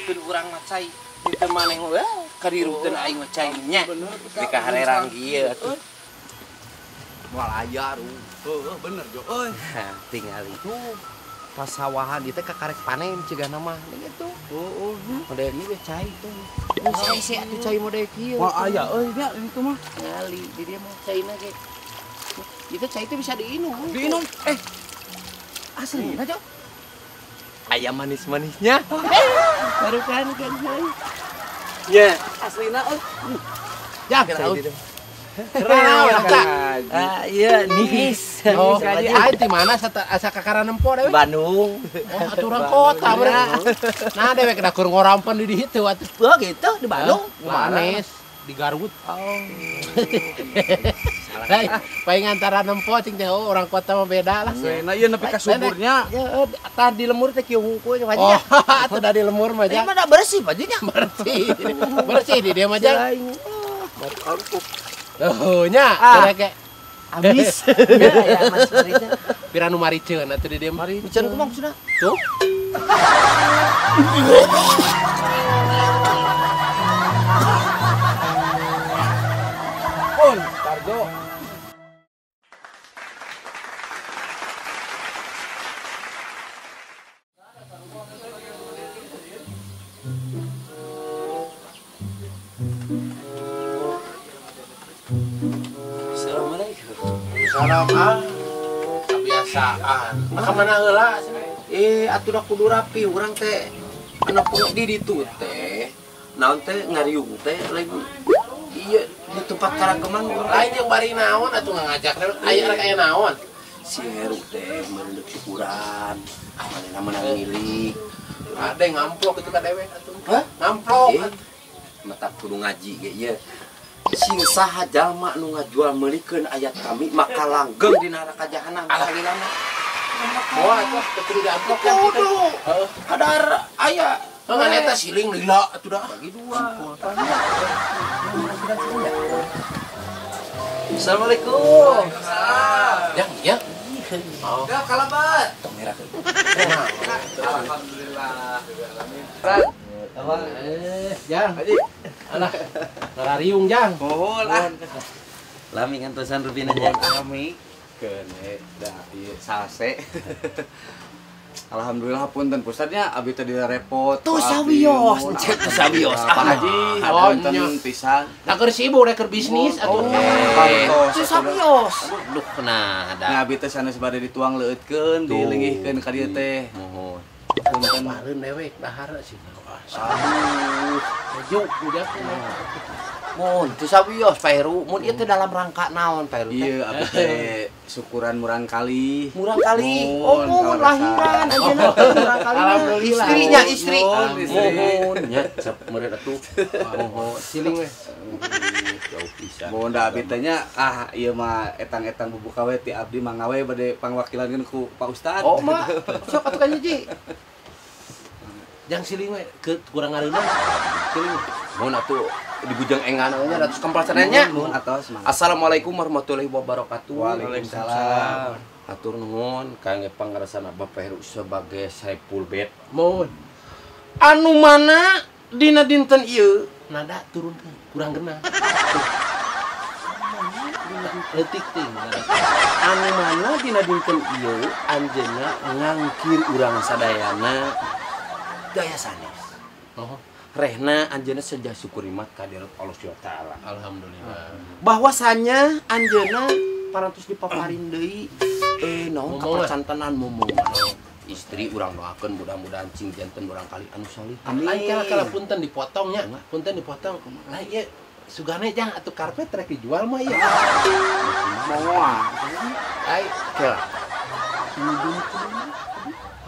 Didirutkeun urang mah cai. Teu maneh we kadirutkeun aing mah cai nya. Di kaharerang kieu atuh. Moal aya ru. Heuh bener Jo euy. Tingali. Pasawahan ieu teh kakarek panen cigana mah gitu. Heeh. Model ieu we cai tuh. Cai sih atuh cai model kieu. Moal aya euy nya itu mah. Tingali di dieu mah caina ge. Itu cai itu bisa diinum. Diinum? Asli aja. Ayam manis-manisnya. Baru kan kan. Ya, aslina euy. Ya, kira keren. Ah, iya nis. Oh, aing di mana asa kakara nempo dewe? Bandung. Oh, aturan kota bener. Nah, dewek da keur ngorampen di ditu atuh. Oh, gitu di Bandung. Manis di Garut. Oh. Lain, paling antara nempo cing teh orang kota mah beda lah. Nah, ieu nepi ka suburnya. Ya, tah di lemur teh kieu hungkul nya. Oh, atuh da di lemur mah jang. Ini mah da bersih bajunya. Bersih. Bersih di dieu mah jang. Oh, nya, kira habis. Ya, Mas Mariceun. Pira nu mariceun atuh di dieu mah. Mariceun kumaha maksudna? Tuh. Pun, Tarjo. Salam ah. Kebiasaan. Maka mana heula? Atuh da kudu rapi urang teh. Anu di ditu teh. Naon teh ngariung teh lain ieu di tempat karageman urang. Lain jeung bari naon atuh ngajak aya rek aya naon. Si Heru teh meundeuk syukuran. Manehna menang milik. Ade ngamplok itu ka dewek atuh. Hah? Ngamplok. Mata kudu ngaji ge ieu. Sing saha jalma nu ngajual meulikeun ayat kami maka langgeng di neraka jahanam salilana. Moal atuh kudu diamplok kan kudu. Kadar aya ngan eta siling lila atuh dah. Bagi dua. Assalamualaikum. Waalaikumsalam. Yang ya. Oh. Ya kalabat. Tong merah. Alhamdulillah. Jang. Alah, ngarariung jang. Mohon ah. Lami ngantosan rupina jang. Lami keune da ieu sase. Alhamdulillah punten pusatnya abi teh direpot. Tuh sawios, cek tuh sawios. Pak Haji, punten pisan. Da keur sibuk da keur bisnis atuh. Tuh sawios. Duh nah da. Nah abi teh sanes bade dituang leueutkeun, dileungihkeun ka dieu teh. Mohon. Punten maleun dewek dahar sih. Aduh, sejuk udah. Mun teu sawios Pak Heru, mun ieu teh dalam rangka naon Pak Heru teh? Ieu abdi teh syukuran murang kali. Murang kali. Oh, mun lahiran anjeunna teh murang kali. Alhamdulillah. Istrinya istri. Mohon nya cep meureun atuh. Mohon siling we. Jauh pisan. Mun da abdi teh nya ah ieu mah etang-etang bubuka we ti abdi mangga we bade pangwakilankeun ku Pak Ustad. Oh mah sok atuh ka hiji. Jang siling we ke kurang ngareunah. Siling. Mun atuh dibujang engan nya ratus kempal sananya. Nuhun atos mangga. Assalamualaikum warahmatullahi wabarakatuh. Waalaikumsalam. Hatur nuhun kangge pangrasana Bapak Heru sebagai Saiful Bet. Mohon. Anu mana dina dinten ieu nada turun kurang genah. Leutik ting. Anu mana dina dinten ieu anjeunna ngangkir urang sadayana daya sanes. Oh. Rehna anjeunna sejah syukurimat kadirat Allah Subhanahu wa taala. Alhamdulillah. Bahwasannya anjeunna parantos dipaparin deui naon kapercantenan momongan. Istri urang doakeun mudah-mudahan cing janten urang kali anu salih. Amin. Lain kala punten dipotongnya, punten dipotong. Lain ieu sugane jang atuh karpet rek dijual mah ieu. Moal. Ai kela.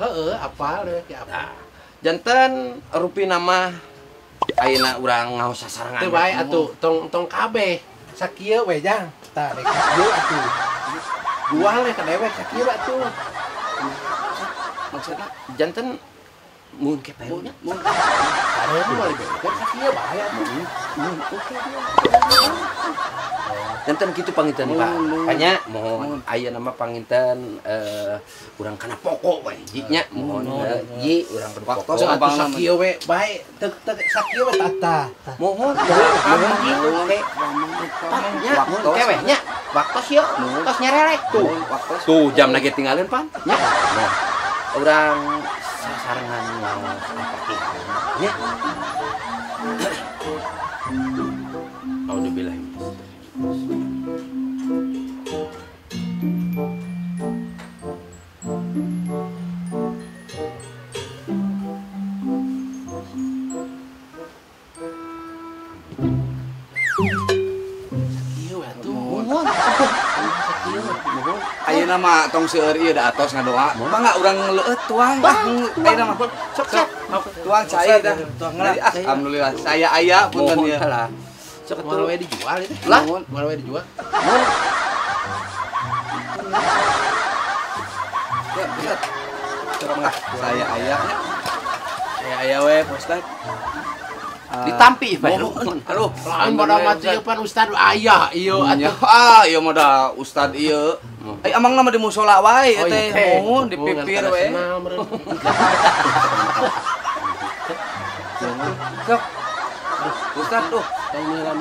Heeh, apal deh ki apal. Janten rupina mah ayeuna urang ngaos sasarengan. Teu bae atuh tong tong kabeh. Sakieu we jang. Tah rek ieu atuh. Jual we ka dewek sakieu atuh. Maksudna janten Mun ke payungnya. Mun. Ada mah diberekeun sakieu bahaya tuh. Mun oke dia. Janten kitu panginten Pak. Hanya mohon aya nama panginten urang kana pokok we nya mohon ji urang Waktos pokok. Atuh sakieu we bae teu sakieu we tata. Mohon mohon ji oke. Nya Waktos. ke we nya. Waktos yeuh tos nyerelek tuh. Waktos. Tuh jam lagi tinggalin pan. Nya. Nah, urang sasarengan ngaos Al-Fatihah. Nya. Auzubillahi minasyaitonir. Sakieu we atuh. Mohon. Sakieu. Mohon. Ayeuna mah tong seueur ieu da atos ngadoa. Mangga urang leueut tuang. Ayeuna mah Sok sok. tuang cai dah. Alhamdulillah saya aya punten Mohon ieu. lah. Sok Moal atuh. we dijual itu. Lah. Moal we dijual. Mohon. Ya, Ustad. Sok ah, saya aya. Saya aya we, Pak Ustad. Ditampi Pak. Mohon. Aduh, Lain pada mati ieu pan ustad aya ieu atuh. Ah, ieu mah da ustad ieu. Ai amang nama di musola wae Oh, teh. iya. Mohon di pipir we. Sok. Ustad tuh. Tong ngeunaan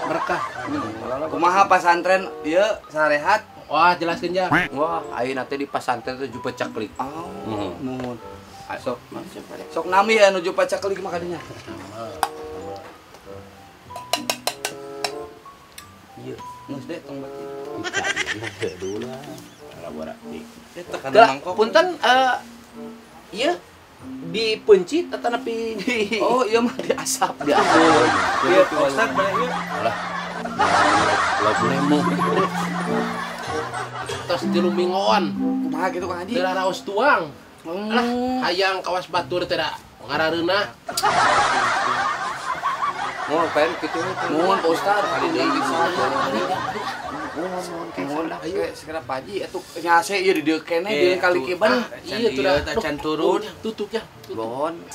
berkah. Kumaha pasantren ieu sarehat? Wah, jelaskeun ja. Wah, ayeuna teh di pasantren teh jupe ceklik. Oh, Mohon. mohon. Sok sok nami ya nuju pacaklik mah kadinya. Ieu. Geus deh tong bati. Dulu lah. Labora. Eta kana Geura, mangkok. punten ieu dipencit atanapi di Oh, iya mah diasap. diasap. Iya, Pak Ustad boleh ieu. Lah. Lagu lemo. Tos 3 mingguan. Kumaha kitu Kang Haji? Teu raos tuang. Lah, hayang kawas batur teh da ngarareunah. Mohon pengen kitu. Mohon Pak Ustad, Kali deui pisan. Mohon Mohon ayo segera Pak Haji atuh nyase ieu di dieu keneh di kali kiban. Iya tuh dah. Can turun. Tutup ya. Mohon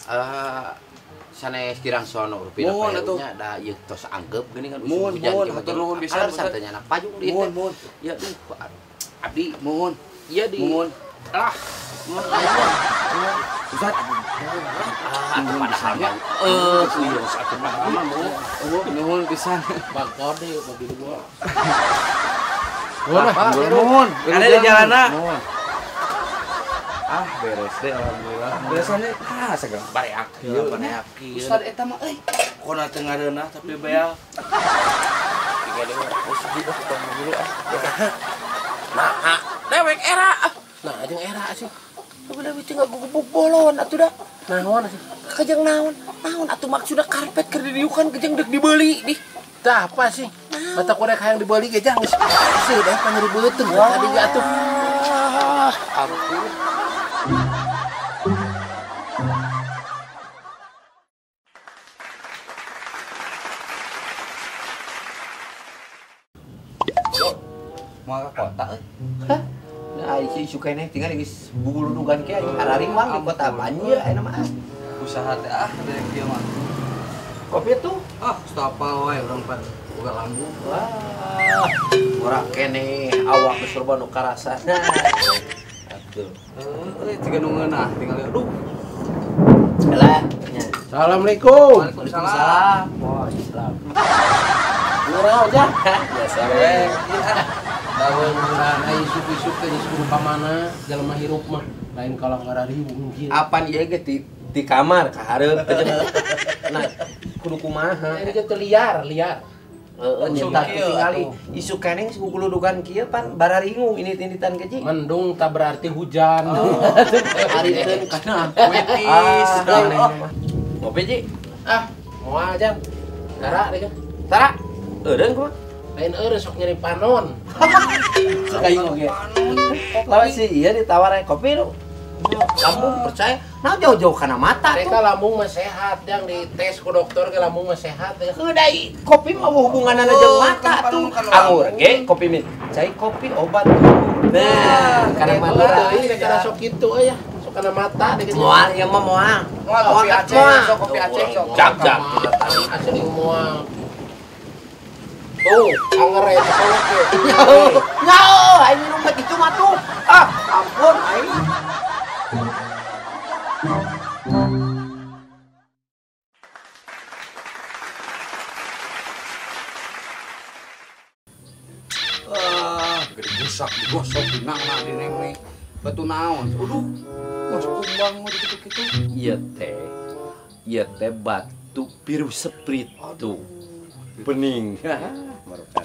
sanes kirang sono rupina Mohon atuh. nya da ieu tos anggep geuning kan Mohon, mohon, hatur nuhun pisan, Alasan teh nya anak payung di Mohon, teh. mohon. Ya duh abdi Mohon, ieu di mohon. lah Ustad, ah atuh padahal mah serius atuh padahal mah mohon. oh, nuhun pisan. Bangkor deh mobil gua. Apa? Nuhun. Ada di jalanna. Nuhun. Ah, beres deh alhamdulillah. Beresannya ah segala Bareak. Ieu bareak ieu. Ustad eta mah euy. Kona teu ngareunah tapi bea. Tiga dewa. Oh, sedih ah tong dulu ah. Nah, dewek era. Nah, jeung era sih. Udah wih tinggal gugubuk bolon atuh dah. Naon sih? Kejeng naon? Naon atuh maksudna karpet keur didiukan kejeng deuk dibeli di. Tah apa sih? Mata korek hayang dibeli ge jang geus seuh dah panyeri beuteung tadi ge atuh. Ah, ampun. Moal ka kota euy. Hah? Nah, si sukene tinggal geus buguludugan ke aing hararingwang di kota banjir ayeuna mah. Usaha teh ah dari kieu mah. Kopi tuh. Ah, stapal wae urang pan boga lambung. Wah, ora keneh awak geus loba nu karasana. Atuh. Euy, tiga nu ngeunah tinggal aduh. Lah, nya. Assalamualaikum. Waalaikumsalam. Waalaikumsalam. Murah aja. Biasa we. Tahun murah ai isuk-isuk teh geus kudu ka mana jelema hirup mah lain kalau ngarariung kieu. Apan ieu ge di kamar ka hareup kejeng. Nah, kudu kumaha? Ini teh liar, liar. Heeh, Langsung nyata kieu tingali atuh. isu keneh geus guguludugan kieu pan bararingung ini-initan ke ji. Mendung tak berarti hujan. Ariteun kana Witis. Ah, ngopi ji. Ah, moal jang. Tara deh. Tara. Eureun kumaha? Lain eureun sok nyeri panon. Sok aing oge. Lawan si ieu ditawaran kopi lu. Lambung percaya, nah jauh-jauh kana mata Mereka tuh. lambung mah sehat, jang dites ku dokter ke lambung mah sehat ya. Dai kopi mah hubunganna jeung mata kan tuh. kan Anggur lambung. ge kopi min. Cai kopi obat tuh. Nah, kana mata. Teuing rek kana sok kitu euy ya. Sok kana mata deh. Moal ieu mah moal. Moal kopi Aceh, sok kopi Aceh sok. Jak-jak asli moal. Tuh, anger eta kolot ge. Nyaho, aing minum mah kitu mah tuh. Ah, ampun aing. Gede digosok dinangna dineng batu naon. Aduh, kos kumbang mah kitu-kitu. Ieu teh batu biru seprit tuh. Bening. Marukan.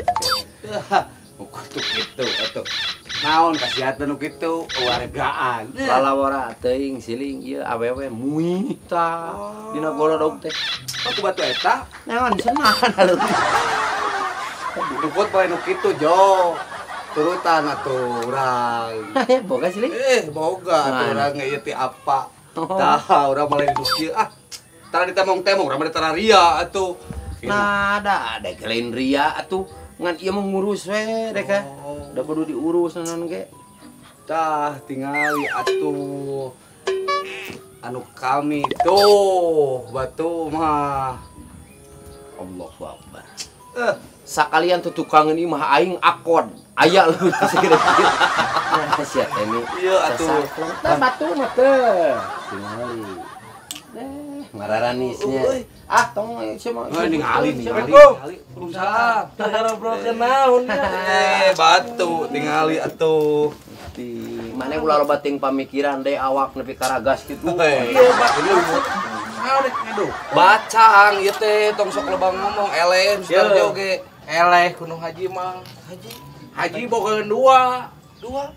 Kutu kitu atuh. Naon kasiatan nu kitu wargaan. Lalawara teuing siling ieu awewe muih tah dina golodog teh. Aku batu eta naon senahan alus. Dukut bae nu kitu jo. Turutan atuh urang. Boga siling? Boga atuh urang ieu teh apa. Tah urang malah duduk kieu ah. Tara ditemong-temong urang mah tara ria atuh. Nah, ada lain ria atuh ngan ieu mah ngurus we dek ka. Da kudu diurus naon ge. Tah tingali atuh. Anu kami tuh batu mah. Allahu Akbar. Sakalian tuh tukangan ieu mah aing akon. Aya lu segede kieu. Nah, sia teh ini. Ieu atuh. Tah batu mah teh. Tingali. Mararanisnya. Ah, tong sia mah. Ningali ningali. Waalaikumsalam. Ngobrolkeun naon ya? Batu tingali atuh. Di mana ulah loba ting pamikiran deui awak nepi karagas kitu. Iya, batu. Aduh, bacang ieu teh tong sok loba ngomong eleh Sutarjo ge. Eleh kuno haji mah. Haji. Haji bogaeun dua. Dua.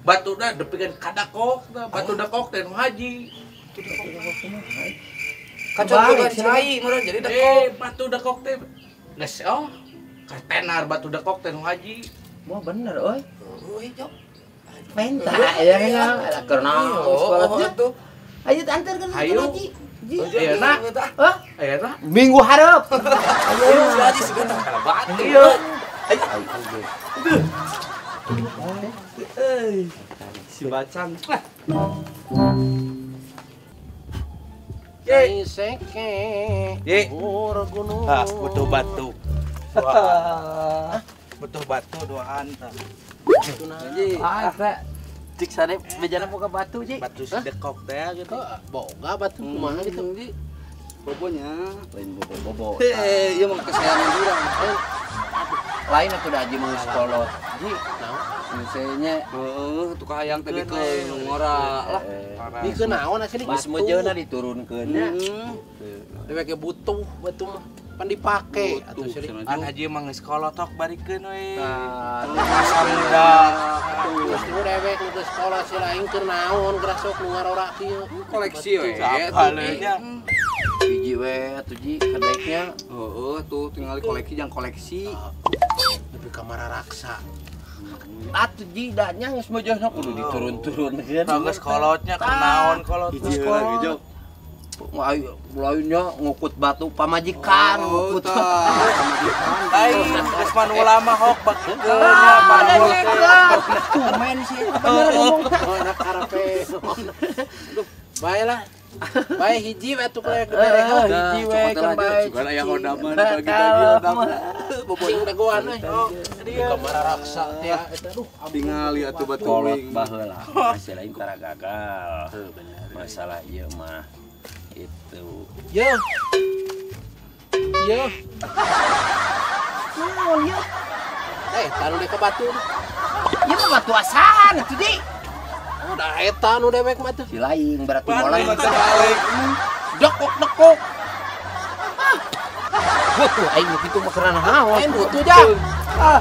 Batuna depikeun ka dakok, batu dakok teh nu haji. Kacau juga cai meureun jadi dekok. Batu dekok teh geus oh. Katenar batu dekok teh nu haji. Moal bener euy. Euy jok. Menta ya kan keur naon sekolah tuh. Ayo antarkeun ka haji. Ayeuna. Hah? Ayeuna minggu hareup. Ayo si haji sugan tah kana batu. Ieu. Ayo. Si bacang. Ye seke. Ye. Gunung. Ah, butuh batu. Butuh batu doaan tah. Ah, teh. Cik sare bejana boga batu, Ji. Batu si dekok teh gitu. Boga batu kumaha gitu, Ji. Bobonya lain bobo-bobo. Ieu mah kesayangan urang. Lain atuh da haji mah geus kolot. Ji, naon? Misalnya heeh tuh kahayang teh bikeun nu ngora lah. Bikeun naon asli geus mejeuna diturunkeun nya. Dewek ge butuh batu mah pan dipake atuh seurik. An haji mah geus kolotok barikeun we. Tah, masa muda. Geus nu dewek nu geus kolot si lain keur naon gerasok nu ngarora kieu. Koleksi we. Sapaleunnya. Hiji we atuh Ji kedeknya. Heeh tuh tinggal koleksi jang koleksi. Nepi ka mararaksa. Atuh Ji da nya geus mejeuna kudu diturun-turunkeun. Tah geus kolotnya keur naon kolot. Hiji lagi jok. Lainnya ngukut batu pamajikan ngukut. Lain geus mah nu lama hok bakeunnya panggul. Tumen sih bener ngomong. Oh, karepe. Aduh, bae lah. Bae hiji we atuh kelek bere hiji we kan bae. Sugan aya hodaman pagi-pagi hodaman. Cing dagoan euy. Di kamar raksa teh eta aduh tingali atuh batu kolot baheula. Masih lain tara gagal. Heuh bener. Masalah ieu mah itu. Yo. Yo. Naon ieu? Taruh deh ke batu. Ieu mah batu asahan atuh Di. Udah eta nu dewek mah tuh. Si lain berarti mulai. Dekok-dekok. Butuh aing kitu mah karena naon? Aing butuh jang. Ah.